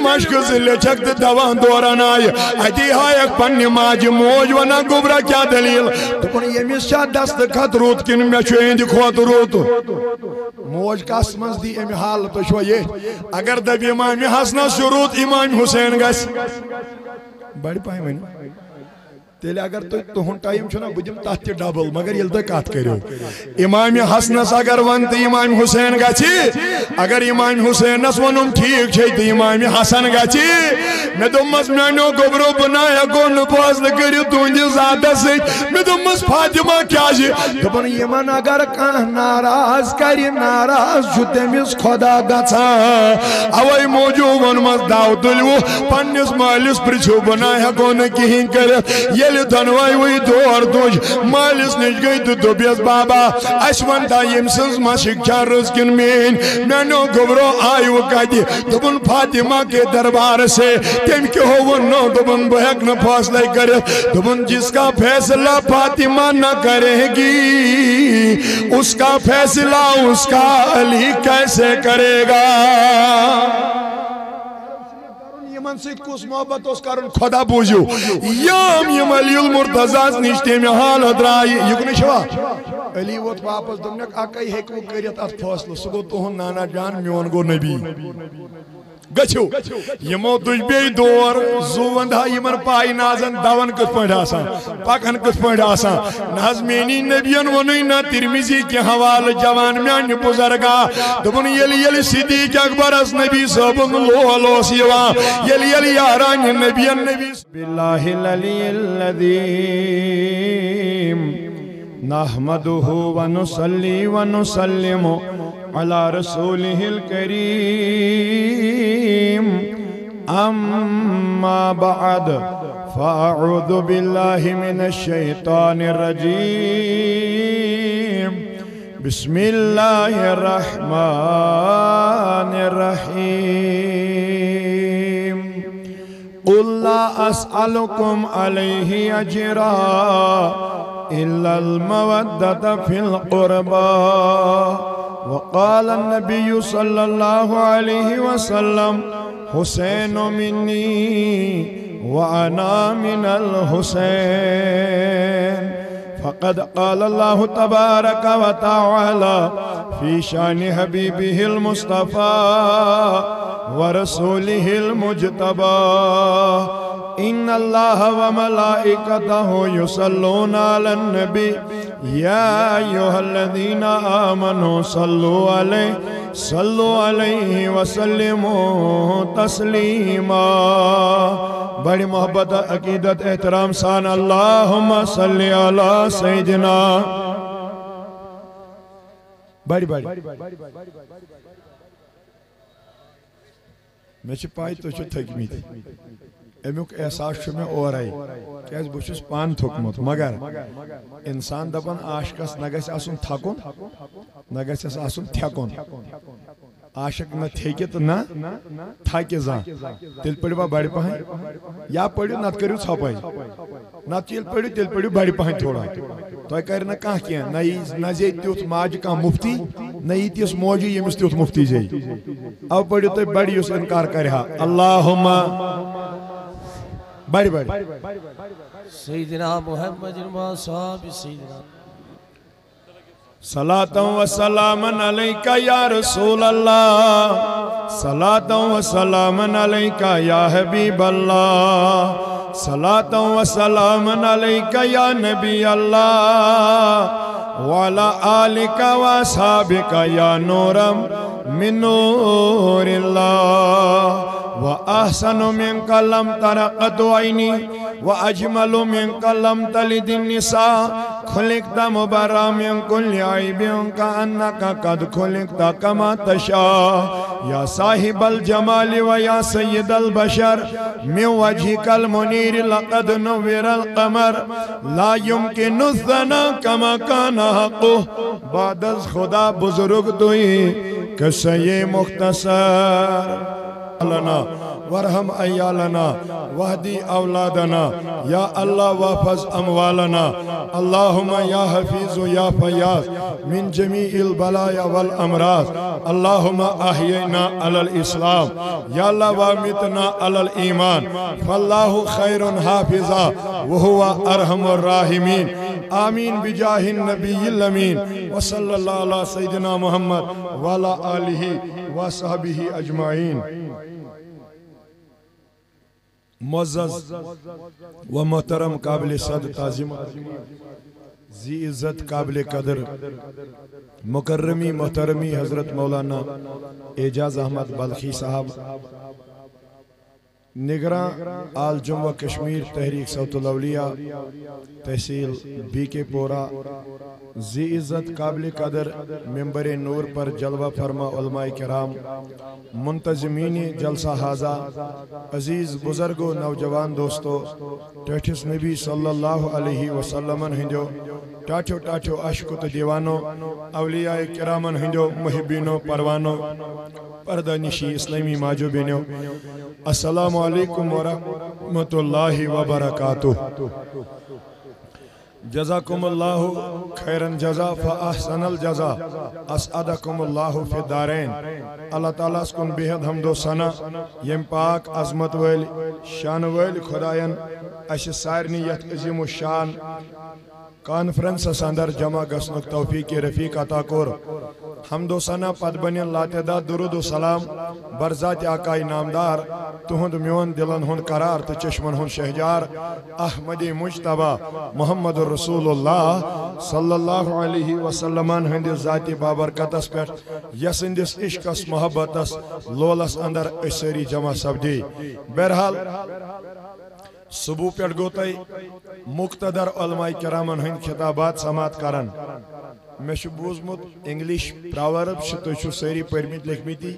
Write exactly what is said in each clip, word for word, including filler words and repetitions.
مشکہٕ زٕ لیچھکھ تہٕ دوان دوران آیہِ۔ اتی ہایکھ پننہِ ماجہِ موج ونان، "گوٚبرا، کیٛاہ دٔلیٖل؟" دوٚپُن، "ییٚمِس چھا دستخط رُت کِنہٕ مےٚ چھُ یِہنٛدِ کھۄتہٕ رُت؟" موج کس منٛز دی امہِ حالہٕ؟ تُہۍ چھِوا ییٚتھۍ؟ اگر دپہِ امام حسنس چھُ رُت، امام حسین گژھِ بڑِ پہم ؤنِو۔ تیٚلہِ اگر تُہۍ، تُہُنٛد ٹایم چھُنہ، بہٕ دِمہٕ تَتھ تہِ ڈبل، مگر ییٚلہِ تُہۍ کَتھ کٔرِو۔ امام حسنس اگر وَن تہٕ امام حسین گژھِ، اگر امام حسینس ووٚنُم ٹھیٖک چھے تہٕ امام حسن گژھِ۔ مےٚ دوٚپمَس، "میٛانیو گوٚبرو، بہٕ نہ ہٮ۪کو نہٕ فٲصلہٕ کٔرِتھ تُہٕنٛدِس ذاتس سۭتۍ۔" مےٚ دوٚپمَس، "فاطمہ کیٛازِ؟" دوٚپُن، "یِمن اگر کانٛہہ ناراض کرِ، ناراض چھُ تٔمِس خدا گژھان۔ اوے موٗجوٗب ووٚنمَس، داو تُلِو، پننِس مٲلِس پرژھِو، بہٕ نہ ہٮ۪کو نہٕ کِہیٖنۍ کٔرِتھ۔" ییٚلہِ دۄنوَے وٕے دور تُج، مٲلِس نِش گٔے تہٕ دوٚپیَس، "بابا، اَسہِ وَن تا، ییٚمۍ سٕنٛز مَشِک چھا رٕژ کِنہٕ میٛٲنۍ؟" میٛانیو گوٚبرو آیوٕ کَتہِ؟ دوٚپُن، "فاطمہ کے دربار سے۔" تٔمۍ کیٛاہ ووٚننو؟ دوٚپُن، "بہٕ ہٮ۪کہٕ نہٕ فٲصلَے کٔرِتھ۔" دوٚپُن، "جس کا فیصلہ فاطمہ نہ کرے گی، اس کا فیصلہ اس کا علی کیسے کرے گا؟" یِمن سۭتۍ کُس محبت اوس کرُن، خدا بوٗزِو۔ یام یِم علی المرتضیٰ ہس نِش تَمہِ حالہٕ درٛایہِ، یہِ کُنُے چھوا؟ علی ووت واپس، دوٚپنکھ، "اَکٕے ہیٚکِو کٔرِتھ اَتھ فٲصلہٕ، سُہ گوٚو تُہُنٛد نانا جان، میون گوٚو نبی۔ گٔژھِو۔" یِمو تُج بیٚیہِ دور، زُو وَندہا یِمن پاے نازن دون کِتھ پٲٹھۍ آسان، پکان کِتھ پٲٹھۍ آسان۔ نہ حظ، میٛٲنی نبین ووٚنُے نہ ترمذی کہِ حوالہٕ، جوان میٛانہِ بُزرگا۔ دوٚپُن، ییٚلہِ، ییٚلہِ صدیق اکبرس نبی صٲبُن لول اوس یِوان، ییٚلہِ، ییٚلہِ یارانہِ نبین نبی بالله العلي العظيم. نحمده ونصلي ونسلم على رسوله الكريم. أما بعد، فأعوذ بالله من الشيطان الرجيم. بسم الله الرحمن الرحيم. قل لا أسألكم عليه أجرا إلا المودة في القربى. وقال النبي صلى الله عليه وسلم، حسين مني وأنا من الحسين. فقد قال الله تبارك وتعالى في شان حبيبه المصطفى ورسوله المجتبى، إن الله وملائكته يصلون على النبي، يا أيها الذين آمنوا صلوا عليه، صلوا عليه وسلموا تسليما. بڑِ محبت، عقیدت، احترام سان، اللهم صل على سيدنا۔ بڑِ، بڑِ۔ مےٚ چھِ پَے تُہۍ چھِو تھٔکمٕتۍ۔ اَمیُک احساس چھُ مےٚ اورَے، کیٛازِ بہٕ چھُس پانہٕ تھوٚکمُت۔ مگر اِنسان دَپان، عاشقَس نہ گژھِ آسُن تھَکُن، نہ گژھٮ۪س آسُن تھٮ۪کُن۔ عاشق نہ تھیٚکہِ تہٕ نہ تھَکہِ زانٛہہ۔ تیٚلہِ پٔرِو بڑِ پَہَن، یا پٔرِو نَتہٕ کٔرِو ژھۄپَے۔ نَتہٕ ییٚلہِ پٔرِو، تیٚلہِ پٔرِو بڑِ پَہَن تھوڑا۔ تۄہہِ کَرِ نہٕ کانٛہہ کینٛہہ، نہ یی، نہ زیٚیہِ تیُتھ ماجہِ کانٛہہ مُفتی، نہ یی تِژھ موجہِ، ییٚمِس تیُتھ مُفتی زیٚیہِ۔ اَوٕ پٔرِو تُہۍ بڑِ، یُس اِنکار کَرِ ہا۔ اللہم بڑِ، بڑِ۔ سیدنا محمد و اصحاب سیدنا۔ صلاة و سلام علیک یا رسول اللہ، صلاة و سلام علیک یا حبیب اللہ، صلاة و سلام علیک یا نبی اللہ، وعلی آلک و اصحابک یا نورا من نور اللہ، و احسن منک لم تر قط عینی، و اجمل منک لم تلد النساء، خلقت مبرأ من كل عيب كأنك قد خلقت كما تشاء، يا صاحب الجمال ويا سيد البشر، من وجهك المنير لقد نور القمر، لا يمكن الثناء كما كان حقه۔ بعد از خدا بزرگ توئی، قصہ مختصر۔ لنا وارحم عيالنا واهد أولادنا، يا الله واحفظ أموالنا، اللهم يا حفيظ يا فياض، من جميع البلايا والأمراض. اللهم أحينا على الإسلام، يا الله، وأمتنا على الإيمان، فالله خير حافظا وهو أرحم الراحمين. آمين بجاه النبي الأمين. وصلى الله على سيدنا محمد وعلى آله وصحبه أجمعين. معزز و محترم قابل صد تعظیم، ذی عزت قابل قدر، مکرمی محترمی حضرت مولانا اعجاز احمد بلخی صاحب، نگراں آل جموں و کشمیر تحریک صوت الاولیاء، تحصیل بی کے پورہ، ذی عزت قابل قدر، ممبر نور پر جلوہ فرما علماء کرام، منتظمین جلسہ ہذا، عزیز بزرگو، نوجوان دوستو، ٹاٹھس نبی صلی اللہ علیہ وسلمن ہندیو ٹاٹھیو ٹاٹھیو عاشقو تہٕ دیوانو، اولیاء کرامن ہندیو محبینو پروانو، پردہ نشی اسلامی ماجو بینیو، السلام علیکم ورحمۃ اللہ وبرکاتہ۔ جزاکم اللہ خیرن جزا فاحسن الجزا، اسعدکم اللہ فی الدارین۔ اللہ تعالیٰ ہس کُن بے حد حمد و ثنا، یم پاک عظمت وٲلۍ شان وٲلۍ خداین اسہِ سارنٕے یتھ عظیم الشان کانفرنسس اندر جمع گژھنُک توفیق رفیق عطا کوٚر۔ حمد و ثنا پتہٕ بنن لاتعداد درود و سلام بر ذات آقای نامدار، تہنٛد میون دلن ہُنٛد قرار تہٕ چشمن ہُنٛد شہجار احمد مجتبیٰ محمد رسول اللہ صلی اللہ علیہ وسلمن ہٕنٛدِ ذاتِ بابرکتس پٮ۪ٹھ، یسٕنٛدِس عشقس محبتس لولس اندر أسۍ سٲری جمع سپدے۔ بہرحال، صبح پٮ۪ٹھ گوٚو تۄہہِ مقتدر علماء کرامن ہٕنٛدۍ خطابات سماعت کران۔ مےٚ چھُ بوٗزمُت، English proverbs چھِ، تُہۍ چھِو سٲری پٔرمٕتۍ لیکھمٕتی،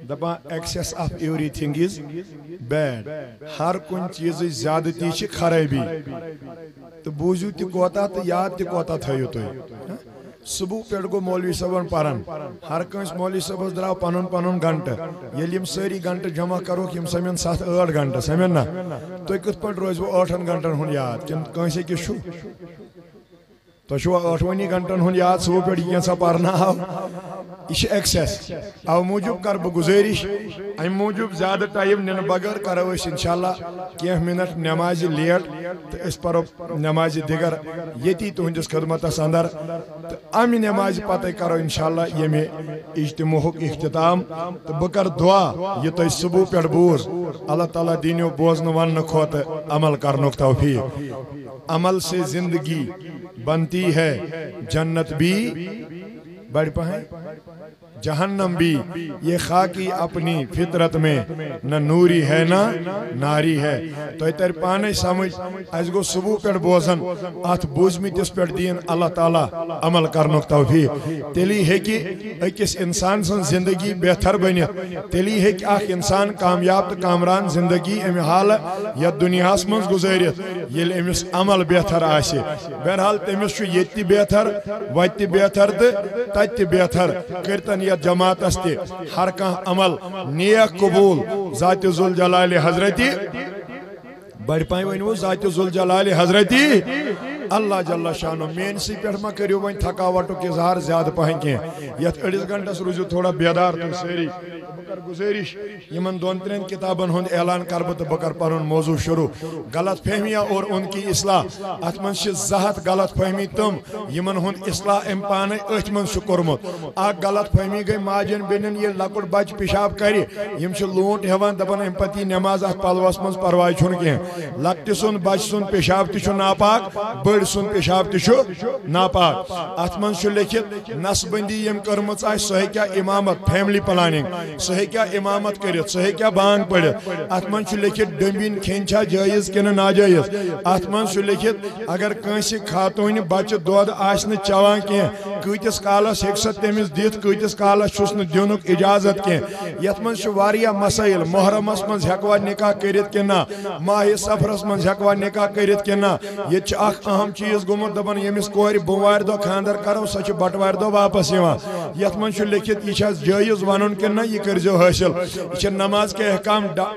دپان، excess of everything is bad۔ ہر کُنہِ چیٖزٕچ زیادتی چھِ خرٲبی۔ تہٕ بوٗزِو تہِ کوتاہ تہٕ یاد تہِ کوتاہ تھٲیِو تُہۍ۔ صبح پٮ۪ٹھ گوٚو مولوی صٲبن پران، ہر کٲنٛسہِ مولوی صٲبس درٛاو پنُن پنُن گنٹہٕ۔ ییٚلہِ یِم سٲری گنٹہٕ جمع کرہوکھ، یِم سمن ستھ ٲٹھ گنٹہٕ، سمن نا؟ تُہۍ کِتھ پٲٹھۍ روزِوٕ ٲٹھن گنٹن ہُنٛد یاد؟ کِنہٕ کٲنٛسہِ أکِس چھُ؟ تۄہہِ چھُوا ٲٹھوٕنی گنٹن ہُنٛد یاد صبح پٮ۪ٹھ یہِ کینٛژھا پرنہٕ آو؟ یہِ چھِ excess۔ او موٗجوٗب کرٕ بہٕ گُزٲرِش، امہِ موٗجوٗب زیادٕ ٹایم نِنہٕ بغٲر کرو أسۍ انشاءاللہ کینٛہہ منٹ نمازِ لیٹ، تہٕ أسۍ پرو نمازِ دِگر ییٚتی تُہنٛدِس خدمتس اندر۔ تہٕ امہِ نمازِ پتے کرو انشاءاللہ ییٚمہِ اجتماعُک اختتام۔ تہٕ بہٕ کرٕ دعا، یہِ تۄہہِ صبح پٮ۪ٹھ بوٗز، اللہ تعالیٰ دِنیو بوزنہٕ وننہٕ کھۄتہٕ عمل کرنُک توفیق۔ عمل سے زندگی بنتی ہے جنت بھی، بڑ پہن جہنم بھی، یہ خاکی اپنی فطرت میں نہ نوری ہے نہ ناری ہے۔ تۄہہِ ترِ پانے سمجھ، اسہِ گوٚو صبح پٮ۪ٹھ بوزان، اتھ بوٗزمٕتِس پٮ۪ٹھ دِیِن اللہ تعالیٰ عمل کرنُک توفیق۔ تیٚلی ہیٚکہِ أکِس انسان سٕنٛز زندگی بہتر بٔنِتھ، تیٚلی ہیٚکہِ اکھ انسان کامیاب تہٕ کامران زندگی امہِ حالہٕ یتھ دُنیاہس منٛز گُزٲرِتھ، ییٚلہِ أمِس عمل بہتر آسہِ۔ بہرحال، تٔمِس چھُ ییٚتہِ تہِ بہتر، وتہِ تہِ بہتر تہٕ تتہِ تہِ بہتر۔ کٔرتن یتھ جماعتس تہِ ہر کانٛہہ عمل نیک قبول ذاتِ ذوالجلالِ حضرتِ۔ بڑِ پایہِ ؤنِو ذاتِ ذوالجلالِ حضرتِ۔ اللہ جل شانہ، میٲنسٕے پٮ۪ٹھ ما کٔرِو وۄنۍ تھکاوٹُک اظہار زیادٕ پہن کینٛہہ۔ یتھ أڑِس گنٹس روٗزِو تھوڑا بیدار تُہۍ سٲری۔ بہٕ کرٕ گُزٲرِش، یِمن دۄن ترٛٮ۪ن کِتابن ہُنٛد اعلان کرٕ بہٕ تہٕ بہٕ کرٕ پنُن موضوع شروع۔ غلط فہمیاں اور ان کی اصلاح۔ اتھ منٛز چھِ زٕ ہتھ غلط فہمی تِم، یِمن ہُنٛد اصلاح أمۍ پانے أتھۍ منٛز چھُ کوٚرمُت۔ اکھ غلط فہمی گٔے ماجن بیٚنٮ۪ن، ییٚلہِ لۄکُٹ بچہٕ پیشاب کرِ، یِم چھِ لونٛٹ ہٮ۪وان، دپان، امہِ پتہٕ یی نٮ۪ماز، اتھ پلوس منٛز پرواے چھُنہٕ کینٛہہ۔ لۄکٹہِ سُنٛد، بچہٕ سُنٛد پیشاب تہِ چھُ ناپاک، بٔڑۍ سُنٛد پیشاب تہِ چھُ ناپاک۔ اتھ منٛز چھُ لیکھِتھ، نسبندی ییٚمۍ کٔرمٕژ آسہِ، سُہ ہیٚکیٛاہ امامت، family planning، سُہ ہیٚکیٛاہ امامت کٔرِتھ، سُہ ہیٚکیٛاہ بانگ پٔرِتھ۔ اتھ منٛز چھُ لیکھِتھ، ڈوٚمبِنۍ کھیٚنۍ چھا جٲیز کِنہٕ ناجٲیز۔ اتھ منٛز چھُ لیکھِتھ، اگر کٲنٛسہِ خاتوٗنہِ بچہٕ دۄد آسہِ نہٕ چٮ۪وان کینٛہہ، کۭتِس کالس ہیٚکہِ سۄ تٔمِس دِتھ، کۭتِس کالس چھُس نہٕ دِنُک اجازت کینٛہہ۔ یتھ منٛز چھِ واریاہ مسٲیل، محرمس منٛز ہیٚکوا نکاح کٔرِتھ کِنہٕ نہ، ماہِ صفرس منٛز ہیٚکوا نکاح کٔرِتھ کِنہٕ نہ۔ ییٚتہِ چھُ اکھ اہم چیٖز گوٚمُت، دپان، ییٚمِس کورِ بوموارِ دۄہ خانٛدر کرو، سۄ چھِ بٹوارِ دۄہ واپس یِوان۔ یتھ منٛز چھُ لیکھِتھ، یہِ چھا جٲیز ونُن کِنہٕ نہ، یہِ کٔرۍزیو حٲصِل۔ یہِ چھِ نماز کے احکام ڈا-،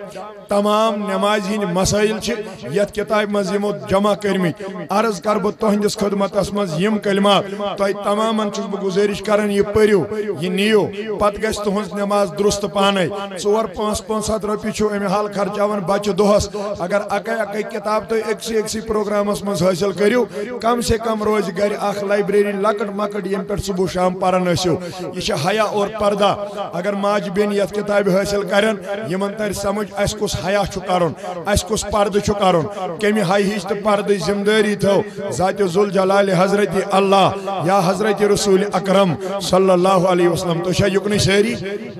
تمام نمازِ ہٕنٛدۍ مسٲیل چھِ یتھ کتابہِ منٛز یِمو جمع کٔرمٕتۍ۔ عرض کرٕ بہٕ تُہنٛدِس خدمتس منٛز یِم کلمات، تۄہہِ تمام تمامن چھُس بہٕ گُزٲرِش کران، یہِ پٔرِو، یہِ نِیِو، پتہٕ گژھِ تُہنٛز نٮ۪ماز درست پانے۔ ژور پانٛژھ پانٛژھ ہتھ رۄپیہِ چھِو اَمہِ حال خرچاوان بچہِ دۄہس۔ اگر اکے اکے کتاب تُہۍ أکسٕے أکسٕے پروگرامس منٛز حٲصِل کٔرِو، کم سے کم روزِ گرِ اکھ لائبریری لۄکٕٹ مۄکٕٹ، ییٚمہِ پٮ۪ٹھ صبح شام پران ٲسِو۔ یہِ چھِ حیا اور پردہ۔ اگر ماجہِ بیٚنہِ یتھ کتابہِ حٲصِل کرن، یِمن ترِ سمجھ، اسہِ کُس حیا چھُ کرُن، اسہِ کُس پردٕ چھُ کرُن، کمہِ حیہِ ہٕچ تہٕ پردٕچ ذمہٕ دٲری تھٲو ذات ذوالجلال حضرت اللہ یا حضرت رسول اکرم صلی اللہ علیہ وسلم۔ تُہۍ چھا یُکنُے سٲری؟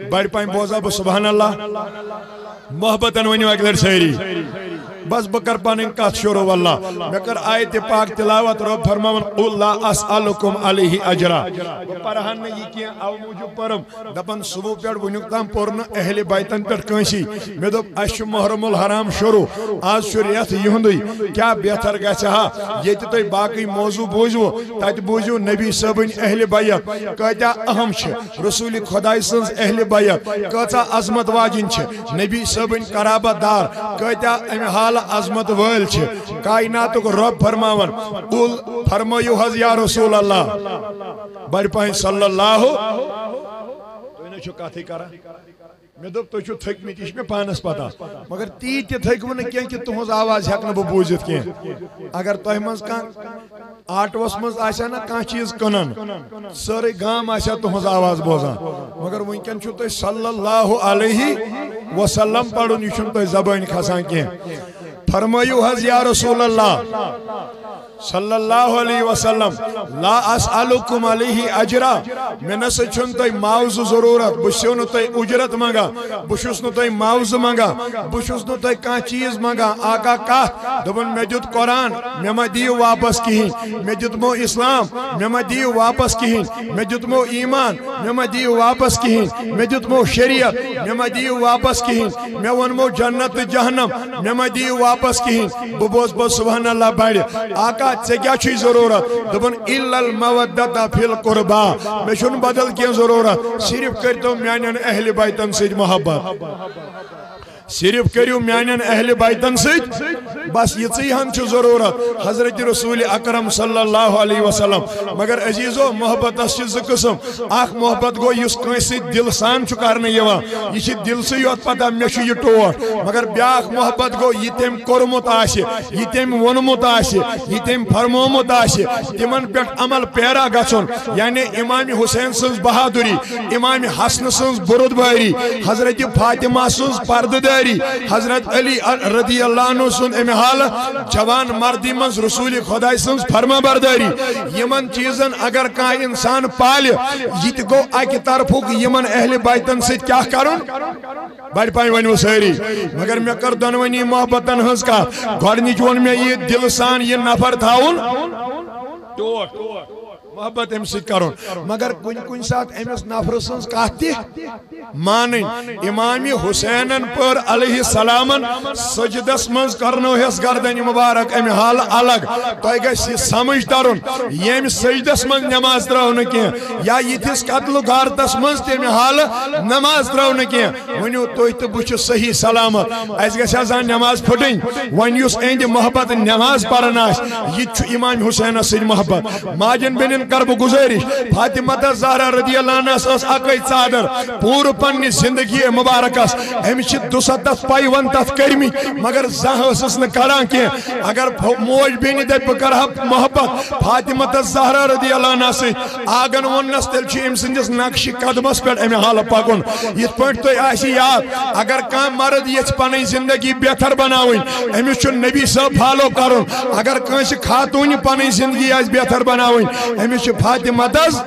بڑِ پامہِ بوزا بہٕ سبحان اللہ؟ محبتن ؤنِو اکہِ لٹہِ سٲری۔ بس بہٕ کرٕ پنٕنۍ کتھ شروع۔ واللہ، مےٚ کٔر آیتِ پاک تلاوت، رۄب فرماوان، "قل لا اسألکم علیہ اجرا"۔ بہٕ پرٕ ہا نہٕ یہِ کینٛہہ، او موٗجوٗب پٔرٕم۔ دپان صبح پٮ۪ٹھ وُنیُک تام پوٚر نہٕ اہلِ بیتن پٮ۪ٹھ کٲنٛسی۔ مےٚ دوٚپ، اسہِ چھُ محرم الحرام شروع، آز چھُ رٮ۪تھ یِہُنٛدُے، کیٛاہ بہتر گژھِ ہا؟ ییٚتہِ تُہۍ باقٕے موضوع بوٗزِوٕ، تتہِ بوٗزِو نبی صٲبٕنۍ اہلِ بیت کۭتیٛاہ اہم چھِ، رسول خداے سٕنٛز اہلِ بیت کۭژاہ عظمت واجِنۍ چھِ، نبی صٲبٕنۍ قرابت دار کۭتیٛاہ امہِ حالہٕ عظمت وٲلۍ چھِ۔ کائناتُک رۄب فرماوان، قل، فرمٲیِو حظ یا رسول اللہ، بڑِ پاے صلی اللہ۔ تُہۍ نہ چھِو کتھٕے کران۔ مےٚ دوٚپ، تُہۍ چھِو تھٔکمٕتۍ، یہِ چھِ مےٚ پانس پتہ، مگر تیٖتۍ تہِ تھٔکوٕ نہٕ کینٛہہ کہِ تُہٕنٛز آواز ہٮ۪کہٕ نہٕ بہٕ بوٗزِتھ کینٛہہ۔ اگر تۄہہِ منٛز کانٛہہ آٹوس منٛز آسہِ ہا نہ کانٛہہ چیٖز کٕنان، سٲرٕے گام آسہِ ہا تُہٕنٛز آواز بوزان، مگر وٕنکٮ۪ن چھُو تۄہہِ صلی اللہ علیہ وسلم پرُن، یہِ چھُنہٕ تۄہہِ زبٲنۍ کھسان کینٛہہ۔ فرمٲیِو حظ یا رسول اللہ صلی اللہ علیہ وسلم، لا اسألکم علیہ اجرا، مےٚ نہ سا چھُنہٕ تۄہہِ معاوضہٕ ضروٗرت، بہٕ چھُسو نہٕ تۄہہِ اُجرت منٛگان، بہٕ چھُس نہٕ تۄہہِ معاوضہٕ منٛگان، بہٕ چھُس نہٕ تۄہہِ کانٛہہ چیٖز منٛگان۔ آقا کتھ؟ دوٚپُن، مےٚ دیُت قرآن، مےٚ ما دِیِو واپس کِہیٖنۍ، مےٚ دیُتمو اسلام، مےٚ ما دِیِو واپس کِہیٖنۍ، مےٚ دیُتمو ایمان، مےٚ ما دِیِو واپس کِہیٖنۍ، مےٚ دیُتمو شریعت، مےٚ ما دِیِو واپس کِہیٖنۍ، مےٚ ووٚنمو جنت تہٕ جہنم، مےٚ ما دِیِو واپس کِہیٖنۍ۔ بہٕ بوزٕ پتہٕ سبحان اللہ بڑِ، آقا ژےٚ کیٛاہ چھُے ضروٗرت؟ دوٚپُن، الا المودۃ فی القربی، مےٚ چھُنہٕ بدل کینٛہہ ضروٗرت، صرف کٔرۍتو میانٮ۪ن اہلِ بیتن سۭتۍ محبت۔ صرف کٔرِو میانٮ۪ن اہلِ بیتن سۭتۍ، بس یِژٕے ہن چھِ ضروٗرت حضرت رسول اکرم صلی اللہ علیہ وسلم۔ مگر عزیزو، محبتس چھِ زٕ قٕسم۔ اکھ محبت گوٚو یُس کٲنٛسہِ سۭتۍ دِلہٕ سان چھُ کرنہٕ یِوان، یہِ چھِ دِلسٕے یوت پتہ مےٚ چھُ یہِ ٹوٹھ، مگر بیٛاکھ محبت گوٚو یہِ تٔمۍ کوٚرمُت آسہِ، یہِ تٔمۍ ووٚنمُت آسہِ، یہِ تٔمۍ فرمومُت آسہِ، تِمن پٮ۪ٹھ عمل پیرا گژھُن، یعنی امام حسین سٕنٛز بہادری، امام حسن سٕنٛز بُرُدبٲری، حضرت فاطمہ سٕنٛز پردٕ دٲری، حضرت علی رضی اللہ عنہ سُنٛد امہِ حالہٕ جوان مردی منٛز رسول خداے سٕنٛز فرما بردٲری۔ یِمن چیٖزن اگر کانٛہہ انسان پالہِ، یہِ تہِ گوٚو اکہِ طرفُک یِمن اہلِ بیتن سۭتۍ کیٛاہ کرُن؟ بڑِ پاے ؤنِو سٲری۔ مگر مےٚ کٔر دۄنوٕنی محبتن ہٕنٛز کتھ۔ گۄڈٕنِچ ووٚن مےٚ، یہِ دِلہٕ سان یہِ نفر تھاوُن ٹوٹھ۔ محبت أمِس سۭتۍ کرُن۔ مگر کُنہِ کُنہِ ساتہٕ أمِس نفرٕ سٕنٛز کتھ تہِ مانٕنۍ۔ امام حسینن پٔر علیہ السلامن سجدس منٛز کرنٲوہس گردنہِ مبارک امہِ حالہٕ الگ۔ تۄہہِ گژھِ یہِ سمجھ ترُن، ییٚمہِ سجدس منٛز نماز ترٲو نہٕ کینٛہہ، یا یِتھِس قتل غارتس منٛز تہِ امہِ حالہٕ نماز ترٲو نہٕ کینٛہہ۔ ؤنِو تُہۍ تہٕ بہٕ چھُ صحیح سلامت، اَسہِ گژھِ ہا زانٛہہ نٮ۪ماز پھٕٹٕنۍ۔ وۄنۍ یُس أہنٛدِ محبت نٮ۪ماز پران آسہِ، یہِ تہِ چھُ امام حسینس سۭتۍ محبت۔ ماجن بیٚنٮ۪ن کرٕ بہٕ گُزٲرِش، فاطمہ زہرا رضی اللہ عنہس ٲس اکٕے ژادر، پوٗرٕ پننہِ زندگی مبارکس أمِس چھِ دُسَتتھ پیوند تتھ کٔرمٕتۍ، مگر زانٛہہ ٲسٕس نہٕ کران کینٛہہ۔ اگر فو-، موج بیٚنہِ دپہِ بہٕ کرٕ ہا محبت فاطمہ زہرا رضی اللہ عنہس سۭتۍ، آگن ووننس، تیٚلہِ چھُ أمۍ سٕنٛدِس نقشِ قدمس پٮ۪ٹھ امہِ حالہٕ پکُن۔ یِتھ پٲٹھۍ تۄہہِ آسہِ یاد، اگر کانٛہہ مرد یژھِ پنٕنۍ زندگی بہتر بناوٕنۍ، أمِس چھُ نبی صٲب فالو کرُن۔ اگر کٲنٛسہِ خاتوٗنہِ پنٕنۍ زندگی آسہِ بہتر بناوٕنۍ، أمِس چھِ فاطمہ تس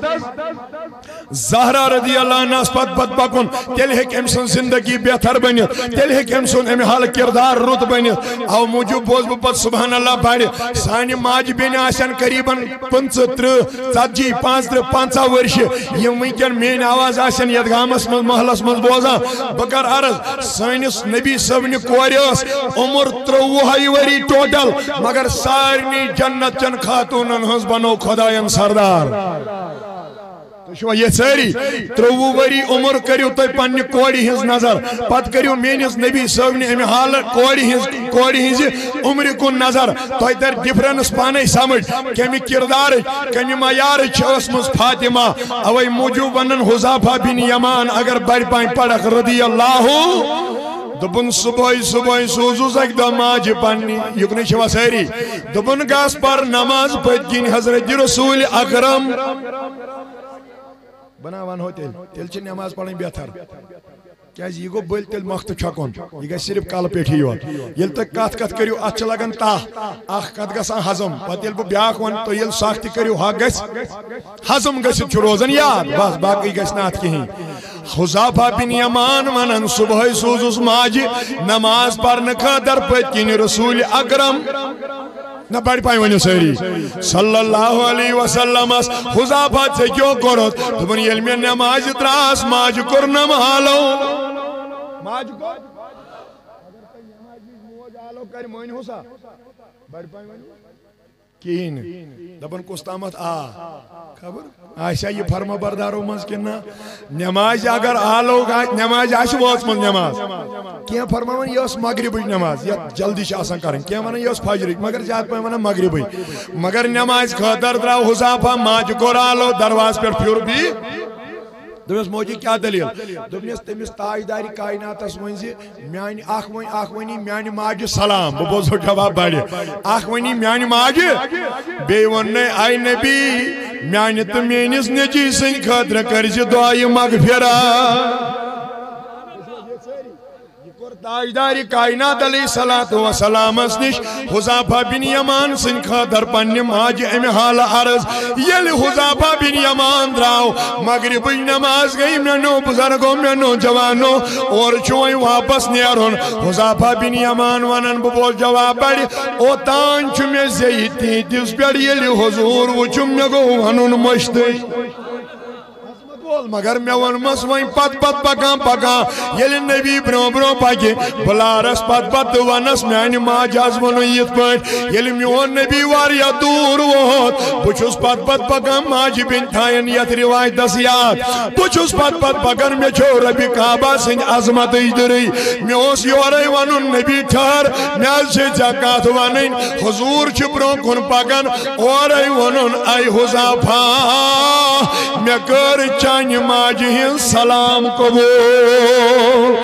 زہرا رضی اللہ عنہس پتہٕ پتہٕ پکُن، تیٚلہِ ہیٚکہِ أمۍ سٕنٛز زندگی بہتر بٔنِتھ، تیٚلہِ ہیٚکہِ أمۍ سُنٛد امہِ حالہٕ کردار رُت بٔنِتھ۔ او موٗجوٗب بوزٕ بہٕ پتہٕ سبحان اللہ بڑِ۔ سانہِ ماجہِ بیٚنہِ آسن قریباً پٕنٛژٕہ، ترٕٛہ، ژتجی، پانٛژترٕٛہ، پنٛژاہ ؤرشہِ، یِم وٕنکٮ۪ن میٲنۍ آواز آسن یتھ گامس منٛز، محلس منٛز بوزان۔ بہٕ کرٕ عرض، سٲنِس نبی صٲبنہِ کورِ ٲس عمر ترٛۆوُہے ؤری ٹوٹل، مگر سارنٕے جنت چٮ۪ن خاتوٗنن ہٕنٛز بنٲو خۄداین سردار۔ چھوا یہ سٲری؟ ترٛوٚوُہ ؤری عمر کٔرِو تُہۍ پننہِ کورِ ہٕنٛز نظر، پتہٕ کٔرِو میٲنِس نبی صٲبنہِ امہِ حالہٕ کورِ ہٕنٛز، کورِ ہٕنٛزِ عمرِ کُن نظر۔ تۄہہِ ترِ ڈفرنس پانے سمجھ، کمہِ کردارٕچ، کمہِ معیارٕچ چھِ ٲسمٕژ فاطمہ۔ اوے موٗجوٗب ونان حذافہ بن یمان، اگر بڑِ پایہِ پڑکھ رضی اللہ، دوٚپُن صبحٲے صبحٲے سوٗزُس اکہِ دۄہ ماجہِ پننہِ، یُکنُے چھِوا سٲری؟ دوٚپُن گژھ پر نماز پٔتۍ کِنۍ حضرت رسول اکرم۔ بناوان ہو تیٚلہِ، تیٚلہِ چھِ نٮ۪ماز پرٕنۍ بہتر۔ کیازِ یہِ گوٚو بٔلۍ تیٚلہِ مۄختہٕ چھۄکُن، یہِ گژھِ صرف کلہٕ پیٚٹھی یوت۔ ییٚلہِ تُہۍ کتھ کتھ کٔرِو، اتھ چھِ لگان تاہ، اکھ کتھ گژھان ہضم۔ پتہٕ ییٚلہِ بہٕ بیاکھ ونہٕ، تُہۍ ییٚلہِ سخ تہِ کٔرِو، حق گژھِ ہضم گٔژھِتھ چھُ روزان یاد، بس باقٕے گژھِ نہٕ اتھ کِہیٖنۍ۔ حذافہ بن یمان ونان، صبحٲے سوٗزُس ماجہِ نماز پرنہٕ خٲطرٕ پٔتۍ کِنۍ رسول اکرم۔ نہ بڑِ پایہِ ؤنِو سٲری۔ صلی اللہ علیہ وسلمس۔ حذافہ ژےٚ کیٛاہ کوٚرُتھ؟ دوٚپُن ییٚلہِ مےٚ نمازِ درٛاس، ماجہِ کوٚرنم آلو۔ ماجہِ کوٚر؟ اگر تۄہہِ نمازِ وِزِ موج آلو کرِ، مٲنِو سا۔ بڑِ پایہِ ؤنِو۔ کِہیٖنۍ نہٕ۔ دپان کُس تامتھ آ۔ خبر آسیا یہِ فرما بردارو منٛز کِنہٕ نہ؟ نمازِ اگر آلو آسہِ، نمازِ آسہِ وٲژمٕژ نماز۔ کینٛہہ فرماوان یہِ ٲس مغربٕچ نماز، یتھ جلدی چھِ آسان کرٕنۍ۔ کینٛہہ ونان یہِ ٲس فجرٕچ، مگر زیادٕ پہم ونان مغربٕے۔ مگر نمازِ خٲطرٕ درٛاو حذافہ، ماجہِ کوٚر آلو، دروازٕ پٮ۪ٹھ پھیوٗر بیٚیہِ۔ دوٚپمَس موجی کیٛاہ دٔلیٖل؟ دوٚپنَس تٔمِس تاجدارِ کائناتس ؤنۍ زِ میانہِ اکھ ؤنۍ، اکھ ؤنی میانہِ ماجہِ سلام۔ بہٕ بوزو جواب بڑِ۔ اکھ ؤنی میانہِ ماجہِ، بیٚیہِ ووٚن نے، اے نبی، میانہِ تہٕ میٲنِس نیٚچی سٕنٛدِ خٲطرٕ کٔرۍ زِ دعایہِ مغفرت۔ یہِ کوٚر تاجدارِ کائنات علیہ الصلوۃ والسلامس نِش حذافہ بن یمان سٕنٛدِ خٲطرٕ پننہِ ماجہِ امہِ حالہٕ عرض۔ ییٚلہِ حذافہ بن یمان درٛاو، مغربٕچ نماز گٔے، میانیو بزرگو، میانیو جوانو، اورٕ چھُ وۄنۍ واپس نیرُن۔ حذافہ بن یمان ونان، بہٕ بوز جواب بڑِ، اوتان چھُ مےٚ زیٚیہِ تیٖتِس پٮ۪ٹھ، ییٚلہِ حضور وُچھُم، مےٚ گوٚو ونُن مٔشتٕے۔ مگر مےٚ ووٚنمَس وۄنۍ پتہٕ پتہٕ پکان پکان، ییٚلہِ نبی برونٛہہ برونٛہہ پکہِ، بہٕ لارس پتہٕ پتہٕ تہٕ ونس، میانہِ ماجہِ حظ ووٚنُن یِتھ پٲٹھۍ۔ ییٚلہِ میون نبی واریاہ دوٗر ووت، بہٕ چھُس پتہٕ پتہٕ پکان، ماجہِ بیٚنہِ تھاین یتھ روایتس یاد۔ بہٕ چھُس پتہٕ پتہٕ پکان، مےٚ چھو ربِ کعبہ سٕنٛدِ عظمتٕچ دٕرٕے۔ مےٚ اوس یورے ونُن، نبی ٹھہر، مےٚ حظ چھے ژےٚ کتھ ونٕنۍ۔ حضور چھُ برونٛہہ کُن پکان، اورے ووٚنُن، اے حذافہ، مےٚ کٔر چانہِ ماجہِ ہٕنٛز سلام قبول۔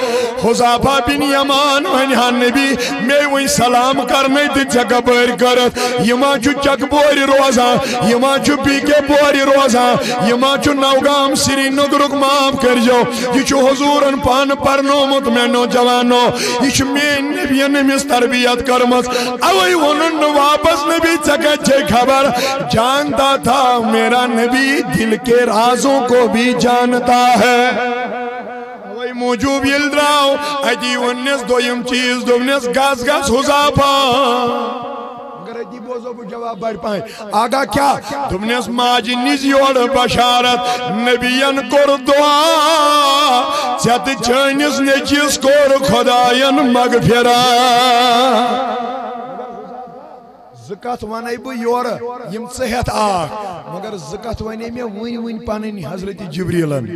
حذافہ بن یمان ونہِ ہا، نبی، مےٚ وۄنۍ سلام کرنے تہٕ ژےٚ کپٲرۍ کٔرٕتھ؟ یہِ ما چھُ چکبورِ روزان؟ یہِ ما چھُ بی کے پورِ روزان؟ یہِ ما چھُ نوگام سرینگرُک؟ معاف کٔرۍزیو، یہِ چھُ حضوٗرن پانہٕ پرنومُت، میانیو جوانو۔ یہِ چھُ میٲنۍ نبیَن أمِس تربیت کٔرمٕژ۔ اوے ووٚنُن نہٕ واپس، نبی، ژےٚ کتہِ چھے خبر؟ جانتا تھا میرا نبی دل کے رازوں کو بھی جانتا ہے۔ اوے موٗجوٗب ییٚلہِ درٛاو، اتی ووٚننس دوٚیِم چیٖز، دوٚپنس، گژھ گژھ حذافہ۔ مگر اتی بوزو بہٕ جواب بڑِ پہن۔ آگاہ کیا؟ دوٚپنس، ماجہِ نِز یورٕ بشارت، نبیَن کوٚر دعا، ژےٚ تہٕ چٲنِس نیٚچوِس کوٚر خۄداین مغفرت۔ زٕ کتھ ونے بہٕ یورٕ، یِم ژٕ ہٮ۪تھ آکھ، مگر زٕ کتھ ونے مےٚ وٕنۍ وٕنۍ پنٕنۍ حضرت جبریلن۔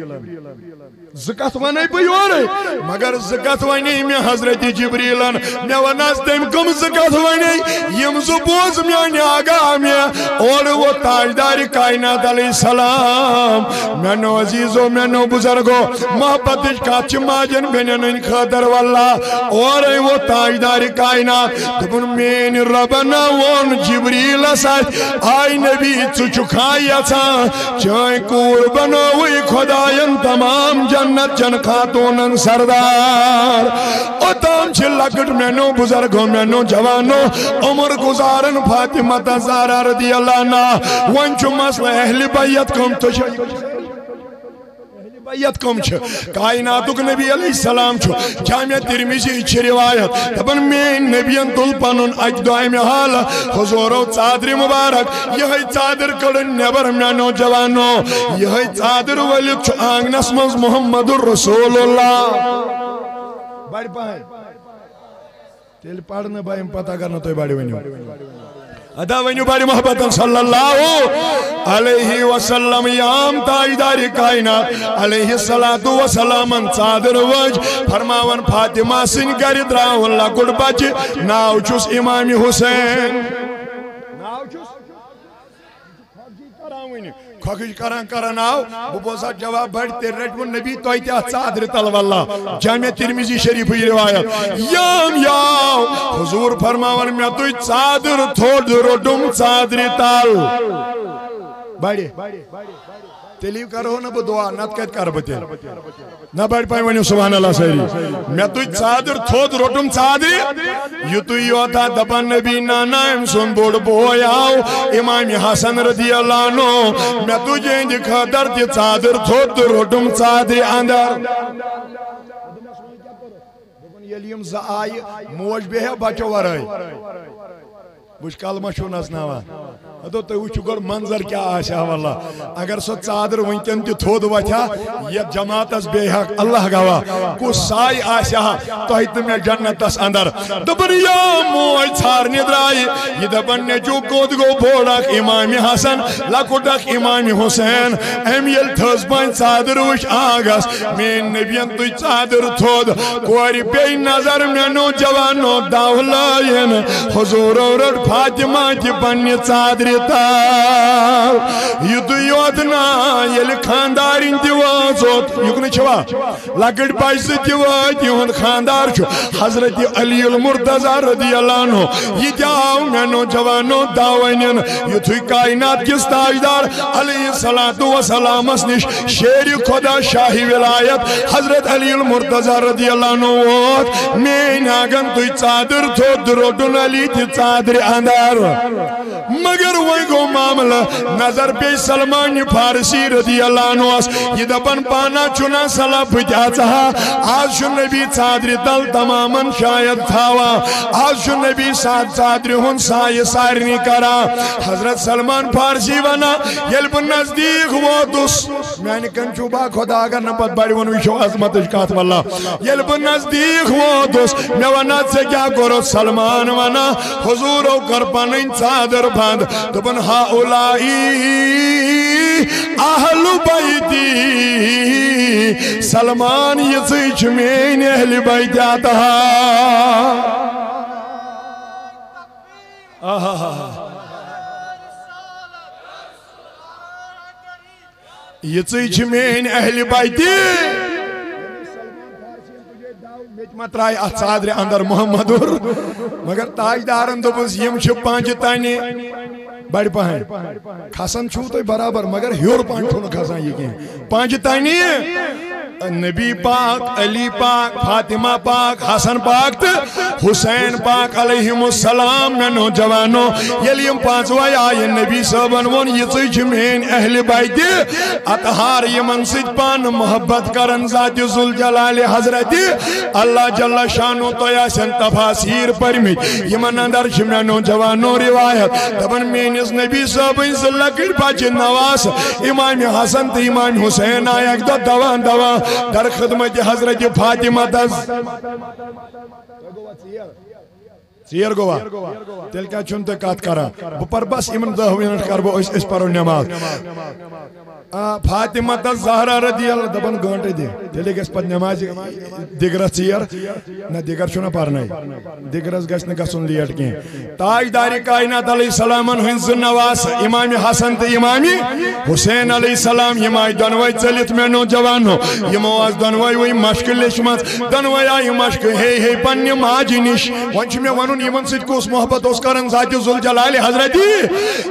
زٕ کتھ ونے بہٕ یورے، مگر زٕ کتھ ونے مےٚ حضرت جبریلن۔ مےٚ ونس تٔمۍ کم زٕ کتھ ونے، یِم زٕ بوز میانہِ آگاہ مےٚ۔ اورٕ ووت تاجدارِ کائنات علیہ السلام۔ میانیو عزیزو، میانیو بزرگو، محبتٕچ کتھ چھِ ماجن بیٚنٮ۪ن ہٕنٛدِ خٲطرٕ۔ واللہ، اورے ووت تاجدارِ کائنات۔ دوٚپُن، میٲنۍ ربن ووٚن جبریلس اتھِ، آے نبی، ژٕ چھُکھا یژھان چٲنۍ کوٗر بنٲوٕے خۄداین تمام جنت چن خاتوٗنن سردار۔ اوٚتام چھِ لۄکٕٹ میانیو بزرگو، میانیو جوانو، عمر گزارن فاطمہ زہرا رضی اللہ عنہا۔ وۄنۍ چھُ مسلہٕ اہلِ بیت کم تہٕ چھِ اہلِ بیت کم چھِ؟ کائناتُک نبی علیہ السلام چھُ۔ جامع ترمذی چھِ روایت، دپان، میٲنۍ نبیَن تُل پنُن اکہِ دۄہ امہِ حالہٕ، حضوٗرو ژادرِ مبارک، یِہے ژادر کٔڑٕن نٮ۪بر میانیو جوانو، یِہے ژادر ؤلِتھ چھُ آنگنس منٛز محمد رسول اللہ۔ بڑِ پہن۔ تیٚلہِ پرنہٕ بہٕ امہِ پتہٕ اگر نہٕ تُہۍ بڑِ ؤنِو۔ ادا ؤنِو بڑِ محبتن صلی اللہ علیہ وسلم، یام تاجدار کائنات علیہ الصلوۃ والسلامن ژادر وٲج، فرماوان، فاطمہ سٕنٛدِ گرِ درٛاوُن لۄکُٹ بچہِ، ناو چھُس امام حسین۔ ناو چھُس کھۄکھٕج کران کران آو، بہٕ بوزٕ ہا جواب، بڑِ تیٚلہِ رٹہِ وۄنۍ نبی تۄہہِ تہِ اتھ ژادرِ تل۔ واللہ، جامع ترمذی شریفٕچ روایت۔ یام یاو، حضور فرماوان، مےٚ تُج ژادر تھوٚد، روٚٹُم ژادرِ تل۔ بڑِ، تیٚلی کرہو نہٕ بہٕ دعا، نتہٕ کتہِ کرٕ بہٕ تیٚلہِ؟ نہ بڑِ پاے ؤنِو سبحان اللہ سٲری۔ مےٚ تُج ژادر تھوٚد، روٚٹُم ژادرِ۔ یُتُے یوت ہا دپان نبی، نانا، أمۍ سُنٛد بوٚڑ بوے آو، امام حسن رضی اللہ عنہ۔ مےٚ تُج یِہنٛدِ خٲطرٕ تہِ ژادر تھوٚد تہٕ روٚٹُم ژادرِ اندر۔ دوٚپُن، ییٚلہِ یِم زٕ آیہِ، موج بیٚہہِ ہا بچو ورٲے۔ وٕچھ، کلمہ چھُو نژناوان۔ دوٚپ، تُہۍ وٕچھِو گۄڈٕ منظر کیٛاہ آسہِ ہا۔ واللہ، اگر سۄ ژادر وٕنکٮ۪ن تہِ تھوٚد وۄتھِ ہا، یتھ جماعتس بیٚہہِ ہا، اللہ گواہ، کُس سایہِ آسہِ ہا تۄہہِ تہٕ مےٚ جنتس اندر۔ دوٚپُن، یا موج ژھارنہِ درٛایہِ، یہِ دپان، نیٚچو کوٚت گوٚو؟ بوٚڑ اکھ امام حسن، لۄکُٹ اکھ امام حسین۔ أمۍ ییٚلہِ تھٔز پٲنۍ ژادر وٕچھ، آنگس، میٲنۍ نبین تُج ژادر تھوٚد۔ کورِ پیٚیہِ نظر، مےٚ نوجوانو دو لٲین۔ حضوٗرو رٔٹ فاطمہ تہِ پننہِ ژادرِ تل۔ یُتُے یوت نا، ییٚلہِ خاندارِنۍ تہِ وٲژ اوٚت، یُکنہٕ چھوا؟ لۄکٕٹۍ بچہِ زٕ تہِ وٲتۍ، یِہُنٛد خاندار چھُ حضرت علی المرتضی رضی اللہ عنہ۔ یہِ تہِ آو، مےٚ نوجوانو دو أنِن۔ یُتھُے کائنات کِس تاجدار علیہ الصلوۃ والسلامس نِش شیر خدا شاہی ولایت حضرت علی المرتضی رضی اللہ عنہ ووت، میٲنۍ آنگن تُج ژادر تھوٚد، روٚٹُن علی تہِ ژادرِ اندر۔ مگر وۄنۍ گوٚو معاملہٕ، نظر پیٚیہِ سلمان فارسی رضی اللہ عنہس، یہِ دپان، پانا چھُنا صلاح بہٕ تہِ اژٕ ہا، آز چھُ نبی ژادرِ تل تمامن شاید تھاوان، آز چھُ نبی ساتھ ژادرِ ہُنٛد سایہِ سارنٕے کران۔ حضرت سلمان فارسی ونان، ییٚلہِ بہٕ نزدیٖک ووتُس، میانہِ کنہِ چھُو با خدا، اگر نہٕ پتہٕ بڑِ ووٚن، وٕچھو عظمتٕچ کتھ۔ واللہ، ییٚلہِ بہٕ نزدیٖک ووتُس، مےٚ وَنان، ژےٚ کیٛاہ کوٚرُتھ؟ سلمان وَنان، حضوٗرو کٔر پنٕنۍ ژادر بنٛد۔ دوٚپُن، ہاؤلائی اہل بیتی، سلمان، یِژٕے چھِ میٲنۍ اہل بیت اطہار۔ آہا۔ یِژٕے چھِ میٲنۍ اہلِ بیتہِ۔ مےٚ تہِ ما ترٛایہِ اتھ ژادرِ اندر محمدُر؟ مگر تاجدارن دوٚپُس، یِم چھِ پنجہِ تنہِ بڑِ پہن۔ کھسان چھُو تُہۍ برابر، مگر ہیوٚر پہن چھُنہٕ کھسان یہِ کینٛہہ۔ پنجہِ تنہِ۔ نبی پاک، علی پاک، فاطمہ پاک، حسن پاک تہٕ حسین پاک علیہم السلام۔ مےٚ نوجوانو، ییٚلہِ یِم پانٛژوے آیہِ، نبی صٲبن ووٚن، یِژٕے چھِ میٲنۍ اہلِ بیتہِ اطہار، یِمن سۭتۍ پانہٕ محبت کرن ذاتِ ذوالجلالِ حضرتِ اللہ جل شانو۔ تۄہہِ آسن تفاسیر پٔرمٕتۍ، یِمن اندر چھِ مےٚ نوجوانو روایت، دپان، میٲنِس نبی صٲبٕنۍ زٕ لۄکٕٹۍ بچہِ نواز، امام حسن تہٕ امام حسین آیہِ اکہِ دۄہ دوان دوان در خدمت حضرت فاطمہ تس۔ ژیر گوٚوا؟ تیٚلہِ کیٛازِ چھُنہٕ تُہۍ کتھ کران؟ بہٕ پرٕ بس یِمن دَہ منٹ کرٕ بہٕ، أسۍ، أسۍ پرو نٮ۪ماز۔ آ، فاطمہ تس زہرا رضی اللہ، دپان گٲنٹہٕ دِ، تیٚلے گژھِ پتہٕ نٮ۪مازِ دِگرس ژیر۔ نہ، دِگر چھُنہ پرنَے، دِگرس گژھِ نہٕ گژھُن لیٹ کینٛہہ۔ تاجدارِ کائنات علیہ السلامن ہٕنٛدۍ زٕ نواز، امام حسن تہٕ امام حسین علیہ السلام، یِم آیہِ دۄنوَے ژٔلِتھ مےٚ نوجوانو۔ یِمو آسہٕ دۄنوَے وٕنۍ مشقہٕ لیچھمژ، دۄنوَے آیہِ مشقہٕ ہے ہے پننہِ ماجہِ نِش۔ وۄنۍ چھُ مےٚ ونُن، یِمن سۭتۍ کُس محبت اوس کران ذاتِ ذوالجلالِ حضرتِ؟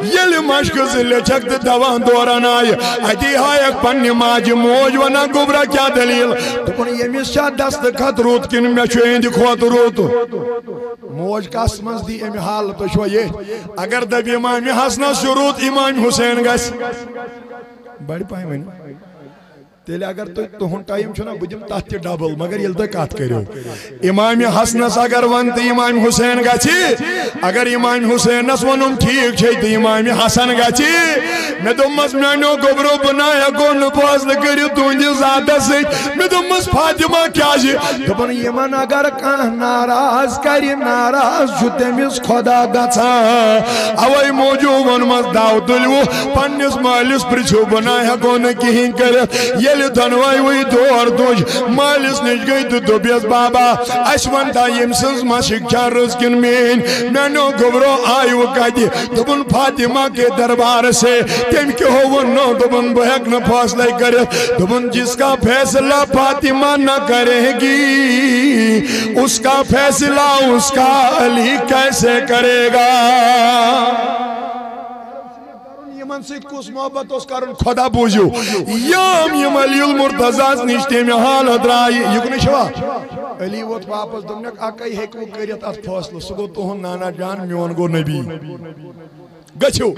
ییٚلہِ مشقہٕ زٕ لیچھکھ تہٕ دوان دوران آیہِ، اتی ہایکھ پننہِ ماجہِ۔ موج ونان، گوٚبرا، کیٛاہ دٔلیٖل؟ دوٚپُن، ییٚمِس چھا دستہٕ خط رُت کِنہٕ مےٚ چھُ یِہنٛدِ کھۄتہٕ رُت؟ موج کس منٛز دی أمۍ حال، تُہۍ چھِوا ییٚتھۍ؟ اگر دَپہِ امام حسنس چھُ رُت، امام حسین گژھِ۔ بڑِ پاے ؤنِو۔ تیٚلہِ اگر تُہۍ، تُہُنٛد ٹایم چھُنہ، بہٕ دِمہٕ تَتھ تہِ ڈبل، مگر ییٚلہِ تُہۍ کَتھ کٔرِو۔ امام حسنس اگر ون تہٕ امام حسین گژھِ، اگر امام حسینس ووٚنُم ٹھیک چھے تہٕ امام حسن گژھِ، مےٚ دوٚپمس، میانیو گوٚبرو، بہٕ نہ ہٮ۪کو نہٕ فٲصلہٕ کٔرِتھ تُہنٛدِس ذاتس سۭتۍ۔ مےٚ دوٚپمس، فاطمہ کیازِ؟ دوٚپُن، یِمن اگر کانٛہہ ناراض کرِ، ناراض چھُ تٔمِس خدا گژھان۔ اوے موٗجوٗب ووٚنمس، داو تُلِو پننِس مٲلِس، پرژھِو، بہٕ نہ ہٮ۪کو نہٕ کِہیٖنۍ کٔرِتھ۔ ییٚلہِ دۄنوَے وٕے دور دوٚج، مٲلِس نِش گٔے تہٕ دوٚپیس، بابا، اَسہِ وَن تا، ییٚمۍ سٕنٛز مَشِک چھا رٕژ کِنہٕ میٛٲنۍ؟ میٛانیو گوٚبرو آیوٕ کَتہِ؟ دوٚپُن، فاطمہ کے دربار سے۔ تٔمۍ کیٛاہ ووٚننو؟ دوٚپُن، بہٕ ہٮ۪کہٕ نہٕ فٲصلَے کٔرِتھ۔ دوٚپُن، جس کا فیصلہ فاطمہ نہ کرے گی، اس کا فیصلہ اس کا علی کیسے کرے گا؟ یِمن سۭتۍ کُس محبت اوس کرُن، خدا بوٗزِو۔ یِم، یِم علی المرتضیٰ ہس نِش تٔمۍ حالت درٛایہِ، یُکنُے چھوا؟ علی ووت واپس، دوٚپنکھ، اَکے ہیٚکِو کٔرِتھ اَتھ فٲصلہٕ، سُہ گوٚو تُہُنٛد نانا جان، میون گوٚو نبی۔ گٔژھِو،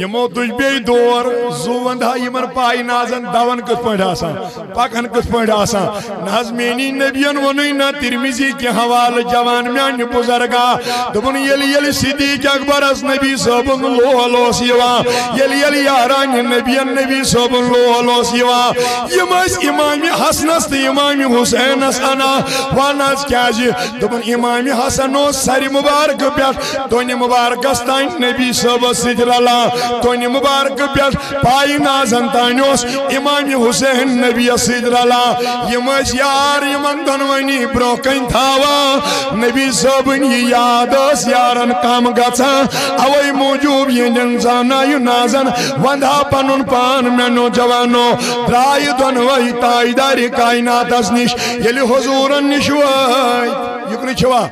یِمو تُج بیٚیہِ دور، زُو وَندٕ ہا یِمن پاے نازن دون کِتھ پٲٹھۍ آسان، پکان کِتھ پٲٹھۍ آسان۔ نہ حظ، میٛٲنی نبیَن ووٚنُے نہ ترمذی کہِ حوالہٕ، جوان میٛانہِ بُزرگا۔ دوٚپُن، ییٚلہِ، ییٚلہِ صدیق اکبرس نبی صٲبُن لول اوس یِوان، ییٚلہِ، ییٚلہِ یارانہِ نبیَن نبی صٲبُن لول اوس یِوان، یِم ٲسۍ امام حسنس تہٕ امام حسینس اَنان، وَنان کیٛازِ؟ دوٚپُن، امام حسن اوس سرِ مبارکہٕ پٮ۪ٹھ دۄنہِ مبارکس تام نبی صٲبس سۭتۍ رلان، دۄنہِ مبارکہٕ پٮ۪ٹھ پایہِ نازن تام اوس امام حسین نبیَس سۭتۍ رلان۔ یِم ٲسۍ یار یِمن دۄنوٕنی برونٛہہ کنہِ تھاوان۔ نبی صٲبٕنۍ یہِ یاد ٲس یارن کم گژھان، اوے موٗجوٗب یِہنٛدٮ۪ن زانایہِ نازن ونٛدہا پنُن پان۔ میٛانیو جوانو، درٛایہِ دۄنوَے تاجدارِ کائناتس نِش۔ ییٚلہِ حضوٗرن نِش وٲتۍ، یُکنُے چھوا؟